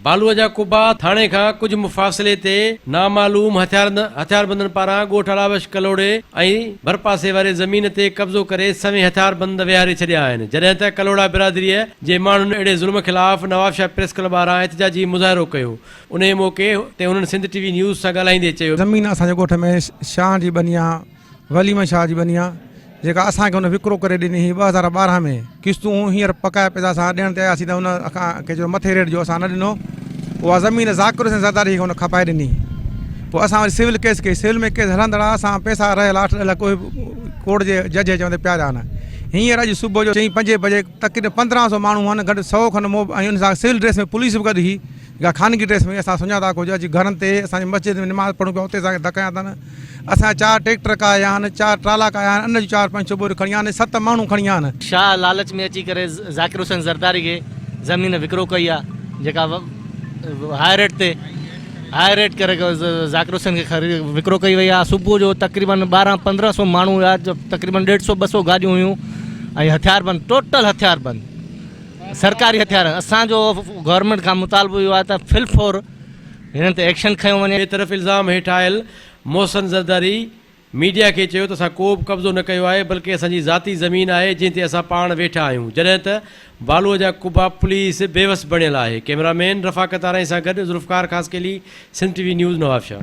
بالوء جا قبا ٿاڻي کان ڪجهه مفاصلي تي نامعلوم هٿياربندن پاران ڳوٺ الابخش ڪلهوڙي ۽ ڀرپاسي واري زمين تي قبضو ڪري سوين هٿياربند ويهاري ڇڏيا آهن، جڏهن ته ڪلهوڙا برادريء جي ماڻهن اهڙي ظلم خلاف نوابشاهه پريس ڪلب ٻاهران احتجاجي مظاهرو ڪيو، انهيء موقعي تي هنن سنڌ ٽي وي نيوز سان ڳالهائيندي چيو. زمين اسان جي ڳوٺ ۾ شاهن جي ٻني آ، ولي محمد شاهه جي ٻني آ، جيڪا اسان کي هن وڪرو ڪري ڏني هئي 2012 ۾، قسطون هينئر پڪايا پئسا اسان ڏيڻ تي آياسين ته هن اسان کي چيو مٿي ريٽ جو اسان نه ڏنو، اها زمين ذاڪر حسين زرداري کي هن کپائي ڏني، پوء اسان وري سول ڪيس ڪئي، سول ۾ ڪيس هلندڙ آ، اسان پئسا رهيل 8 ڏهه لک اهي به ڪورٽ جي جج کي چوندي پياريا آهن، هينئر اڄ صبح جو چئين پنجين بجي تقريبن 15 سو ماڻهو هن گڏ سئو کن موب ۽ ان سان سول ڊريس ۾ پوليس به گڏ هئي، جيڪا خانگي ڊريس ۾ اسان سڃاتا ڪجهه اچي گهرن تي اسان جي مسجد ۾ نماز پڙهون پيا اتي اسان کي ڌڪ هنيا اٿن اسان جا چار ٽريڪٽر ڪاهيا آهن چار ٽرالا ڪاهيا آهن ان جون چار پنج ڇهه ٻوريون کڻي آيا آهن ست ماڻهو کڻي آيا آهن. شاهه لالچ ۾ اچي ڪري ذاڪر حسين زرداري کي زمين وڪرو ڪئي آ جيڪا هاء ريٽ تي هاء ريٽ ڪري ذاڪر حسين کي خريد وڪرو ڪئي وئي آ صبح جو تقريبن 12 15 سو ماڻهو هيا تقريبن ڏيڍ سو ٻه سو گاڏيون هيون ۽ هٿياربند ٽوٽل هٿياربند سرڪاري هٿيار اسان جو گورنمينٽ کان مطالبو اهو آهي ته فل فور هنن تي ايڪشن کنيو وڃي. ٻئي طرف الزام هيٺ آيل محسن زرداري ميڊيا کي چيو ته اسان ڪو به قبضو نه ڪيو آهي بلڪه اسان جي ذاتي زمين آهي جنهن تي اسان پاڻ ويٺا آهيون جڏهن ته بالوء جا قبا پوليس بيوس بڻيل آهي ڪئميرا مين رفاقت آرائين سان گڏ Zulfiqar Khaskheli Sindh T V news Nawabshah.